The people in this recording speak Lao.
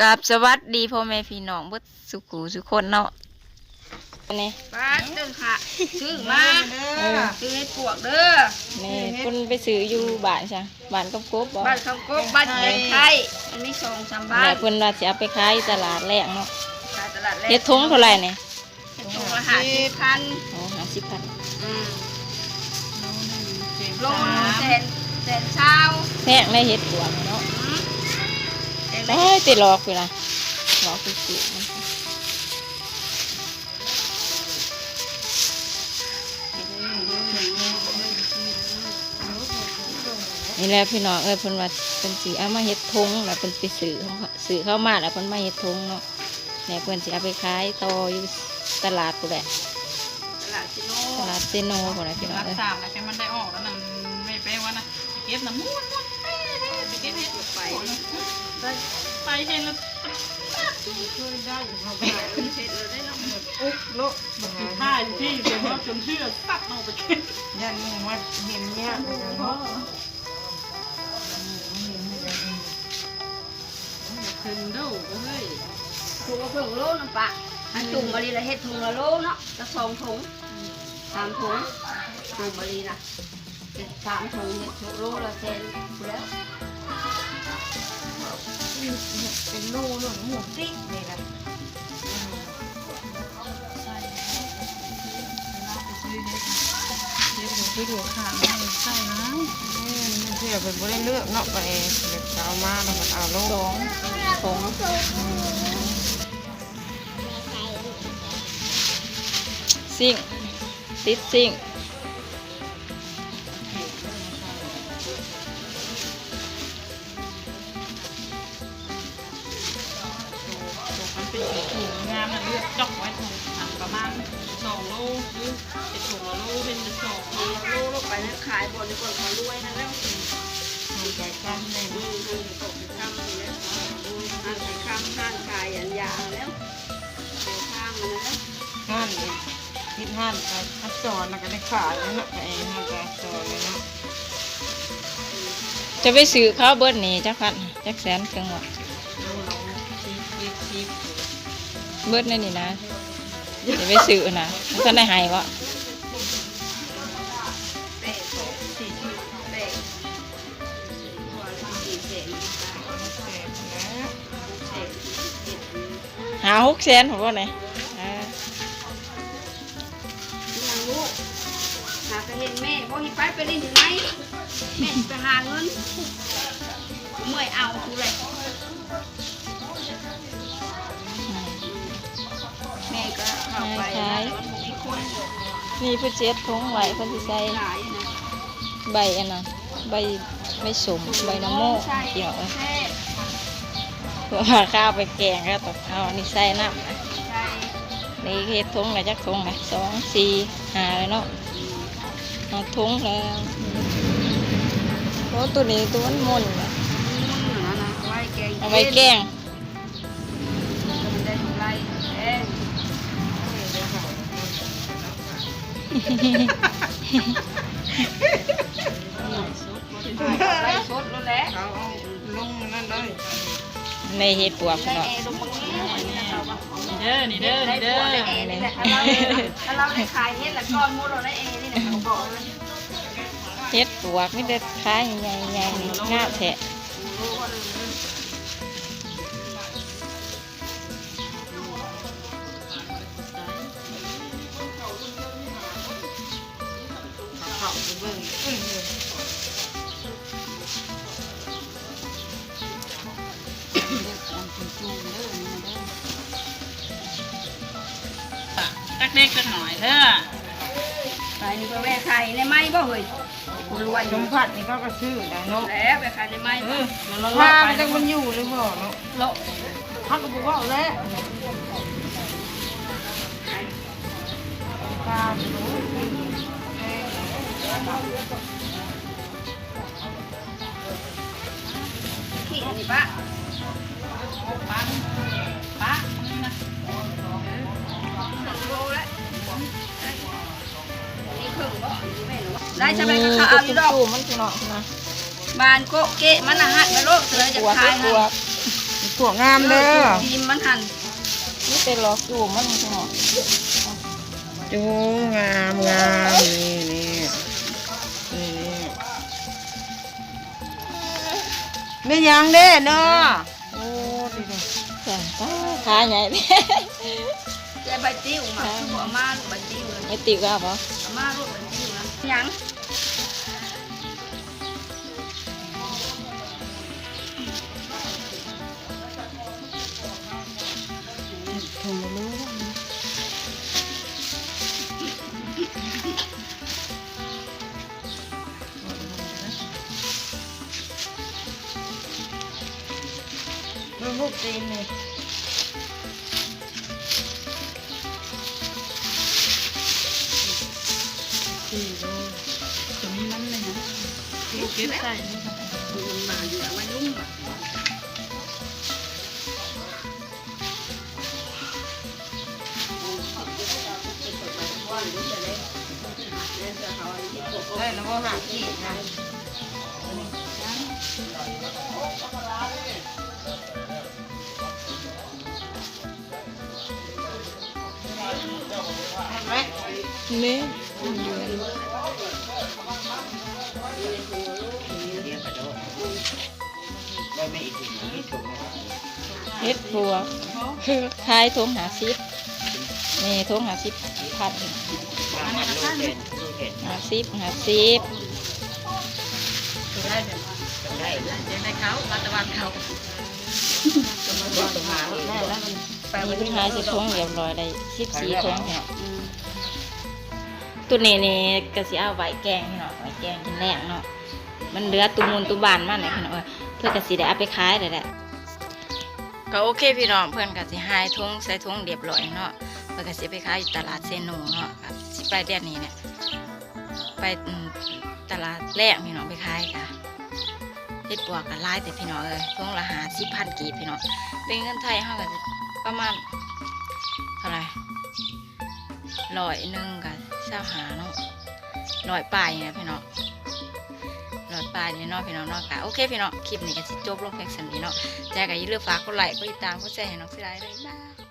ກາບສະຫວັດດີພໍ່ແມ່ພີ່ນ້ອງເບິດສູ່ຄູ່ສູ່ຄົນເນາະ. ນີ້ ປາດເດີຄ່ະ ຊື້ມາເດີ ເອີ ຊື້ເຫັດປວກເດີ. ນີ້ເພິ່ນໄປຊື້ຢູ່ບ້ານຊະ ບ້ານກຳກົບບໍ່? ບ້ານກຳກົບ ບ້ານແຂງໄຄ ມັນມີສອງສາມບ້ານ. ແລ້ວເພິ່ນວ່າຊິເອົາໄປຂາຍຕະຫຼາດແລງເນາະ. ຂາຍຕະຫຼາດແລງ. ເຫັດຖົງເທົ່າໃດນີ້? ເຫັດຖົງລະຫ້າສິບພັນ. ໂອ້ ຫ້າສິບພັນ. ອືມ ໂລໜຶ່ງແສນ ໂລໜຶ່ງແສນ ແສນຊາວ. ແພງໃດເຫັດປວກເນາະ. ອືມ ແພງໃດ. ໂອ້ຍ ຕິຫຼອກຢູ່ນະ ຫຼອກຄືໆ. ນີ້ແຫຼະພີ່ນ້ອງເອີຍ ເພິ່ນວ່າເພິ່ນຊິເອົາມາເຮັດຖົງ ແລ້ວເພິ່ນຊິໄປຊື້ ຊື້ເຂົ້າມາ ແລ້ວເພິ່ນມາເຮັດຖົງເນາະ. ແລ້ວເພິ່ນຊິເອົາໄປຂາຍຕໍ່ຢູ່ຕະຫຼາດພຸ້ນແຫຼະ ຕະຫຼາດເຊໂນ ຕະຫຼາດເຊໂນພຸ້ນແຫຼະພີ່ນ້ອງເອີຍ. ຫຼັກສາມນະ ແຄ່ມັນໄດ້ອອກແລ້ວນະ ແມ່ແປ້ງວ່ານະ ໄປເກັບນະ ມ່ວນໆ ໄປເກັບເຫັດ ໄປ ໄປເຫັດແລ້ວ ເຄີຍໄດ້ ເຮັດແລ້ວໄດ້ເນາະ ອຸກໂລະ ບັກຂີ້ຄ້ານທີ່ເປັນເຮົາຈົນເຊື່ອ ຕັດເອົາໄປກິນ ຢ້ານໝູ່ມາເຫັນຍາກເນາະ. ເພິ່ງໂລເອີຍ ຖົງລະເພິ່ງໂລນຳປະ ອັນຈຸ່ມມາລີລະເຮັດຖົງລະໂລເນາະ ລະສອງຖົງ ສາມຖົງ ຈຸ່ມມາລີນະ ເປັນສາມຖົງ ເຮັດໂລລະແສນພຸ້ນແລ້ວ ເປັນໂລໂລດ ໝູຕິນີ້ລະ. ໃສ່ ເວລາໄປຊື້ເຫັດ ເຫັດບໍ່ຄືໂດດຂາດ ໃສ່ຫຼາຍ ແມ່ນ ບາງເທື່ອເພິ່ນບໍ່ໄດ້ເລືອກເນາະ ໄປແບບເອົາມາແລ້ວເພິ່ນເອົາໂລດ ສອງຖົງ ຊິ້ງ ຕິດຊິ້ງ. ມັນເປັນຖົງງາມນະ ເລືອກຈອກໄວ້ຖົງ ອັນປະມານສອງໂລ ຫຼືເປັນຖົງລະໂລ ເປັນສອງໂລ ໂລລົງໄປນັ້ນ ຂາຍບ່ອນນີ້ ບ່ອນເຂົາລວຍນັ້ນແຫຼະ ຮ້ານຂາຍຄຳແມ່ນ ອືມ ຮ້ານຂາຍຄຳຫັ້ນແຫຼະ ຮ້ານຂາຍຄຳ ຮ້ານຂາຍອັນຢາຫັ້ນແຫຼະ ແຖວທາງຫັ້ນແຫຼະ ຮ້ານ ຕິດຮ້ານອັກສອນ ແລ້ວກໍໄດ້ຂາຍເນາະ ໄປຮ້ານອັກສອນເນາະ. ຈະໄປຊື້ເຂົາເບິດນີ້ຈັກພັນ ຈັກແສນເຖິງວະ ເບິດໃນນີ້ນະ ຈະໄປຊື້ນະ ມັນທັນໄດ້ໃຫ້ບໍ່? ຫ້າຫົກແສນພຸ້ນບໍ່ນີ້ ເອີ ຫຍັງລູກ ຫາກະເຫັນແມ່ບໍ່ ເຫັນໄປ ໄປຫຼິ້ນຢູ່ໃນ ແມ່ຊິໄປຫາເງິນ ເມື່ອຍເອົາ ແມ່ກໍເຂົ້າໄປ ຂາຍ ແຕ່ມັນບໍ່ມີຄົນ ນີ້ເພິ່ນຊິເຮັດຖົງໄວ້ ເພິ່ນຊິໃສ່ ຫຼາຍນະ ໃບອັນນັ້ນ ໃບ ໃບສົ້ມ ໃບນະໂມ ພີ່ນ້ອງເອີຍ ເພື່ອວ່າຂ້າເອົາໄປແກງ ແລ້ວຕ້ອງເອົາອັນນີ້ໃສ່ນຳນະ ໃສ່ ນີ້ເຮັດຖົງລະຈັກຖົງນະ ສອງ ສີ່ ຫ້າ ແລ້ວເນາະ ຫ້າຖົງແລ້ວ ໂອ້ ໂຕນີ້ໂຕມັນມົນນະ ມັນມົນນະ ເອົາໄວ້ແກງ ເອົາໄວ້ແກງ ມັນໄດ້ກຳໄລແທ້ ໄລສົດໂລດແຫຼະ ເອົາ ເອົາລົງນັ້ນເລີຍ ໃນເຫັດປວກເນາະ ເດີ ນີ້ເດີ ນີ້ເດີ ຖ້າລາວໄດ້ຂາຍເຫັດລະກ່ອນໝົດໂລດ ໃນເອນີ້ນະ ເຂົາບອກເລີຍ ເຫັດປວກມີແຕ່ຂາຍໃຫຍ່ໆ ງາມແທ້. ເຂົ້າໄປເບິ່ງ ຈັກເລັກຈັກໜ້ອຍເດີ ໄປນີ້ໄປແວ່ຂາຍໃນໄມ້ບໍ່ເຮີ້ຍ? ຄົນລວຍ ສົມພັດນີ້ເຂົາກໍຊື້ໄດ້ເນາະ ແລ້ວໄປຂາຍໃນໄມ້ ເອີ ມັນລະລອກໄປ ຈັກມັນຢູ່ຫຼືບໍ່ເນາະ ເລາະ ເຮົາກໍບໍ່ເວົ້າແຫຼະ ປາ ໄດ້ຊະໄດ້ ກໍເອົາຢູ່ດອກ ມັນພີ່ນ້ອງນະ ບານໂກະເກະມັນນະ ຫັດມາໂລດ ເລີຍຈະຂາຍໃຫ້. ພວກງາມເດີ ເອີ ຈູມມັນຫັ້ນ ມີແຕ່ຫຼອກຈູມມັນພີ່ນ້ອງ ຈູມງາມໆ ນີ້ໆ ນີ້ໆ ແມ່ນຫຍັງເດ້ເນາະ? ໂອ້ ດີໆ ຈ້າ ຂາໃຫຍ່ ແຕ່ໃບຕິວມາ ຄືບໍ່ເອົາມາລູກໃບຕິວ ໃບຕິວກໍເອົາບໍ່? ເອົາມາລູກໃບຕິວນະ ຫຍັງ? ເບິ່ງລູກຕີນນີ້ ສີ່ໂລ ຕົວນີ້ມັນແມ່ນຫຍັງ? ເກັບໃສ່ ມັນມາຢູ່ ເອົາໄວ້ລຸ່ມ ໄດ້ແລ້ວບໍ່? ຫ້າຂີດນະ ແມ່ນ ເຫັດປວກ ຂາຍຖົງຫ້າສິບ ນີ້ຖົງຫ້າສິບພັນ ຫ້າສິບ ຫ້າສິບ ໄດ້ ໄດ້ ໄດ້ເຂົ້າ ມາຕະວັນເຂົ້າ ນີ້ເພິ່ນຫາໃສ່ຖົງຮຽບຮ້ອຍ ໄດ້ສິບສີ່ຖົງແລ້ວ ອືມ ໂຕນີ້ນີ້ກະຊິເອົາໄວ້ແກງເນາະ ໄວ້ແກງກິນແລງເນາະ ມັນເຫຼືອຕຸມຸນຕຸບານມາແຫຼະພີ່ນ້ອງເອີຍ ເພິ່ນກະຊິໄດ້ເອົາໄປຂາຍແລ້ວແຫຼະ ກໍໂອເຄພີ່ນ້ອງ ເພິ່ນກະຊິຫາຖົງໃສ່ຖົງຮຽບຮ້ອຍເນາະ ເພິ່ນກະຊິໄປຂາຍຢູ່ຕະຫຼາດເຊໂນເນາະ ກະຊິໄປດຽວນີ້ແຫຼະ ໄປ ອືມ ຕະຫຼາດແລງພີ່ນ້ອງ ໄປຂາຍກະ ເຫັດປວກກະຫຼາຍແຕ່ພີ່ນ້ອງເອີຍ ຖົງລະຫ້າສິບພັນກີບພີ່ນ້ອງ ເປັນເງິນໄທເຮົາກະຊິປະມານເທົ່າໃດ? ຮ້ອຍໜຶ່ງກະຊາວຫ້າເນາະ ຮ້ອຍປາຍນີ້ແຫຼະພີ່ນ້ອງ ຮ້ອຍປາຍນີ້ເນາະພີ່ນ້ອງເນາະ ກະໂອເຄພີ່ນ້ອງ ຄລິບນີ້ກະຊິຈົບລົງພຽງສ່ຳນີ້ເນາະ ຈັ່ງໃດກະຢ່າລືມຝາກກົດໄລ ກົດຕິດຕາມ ກົດແຊໃຫ້ນ້ອງເສຍດາຍເດີ ບາຍ.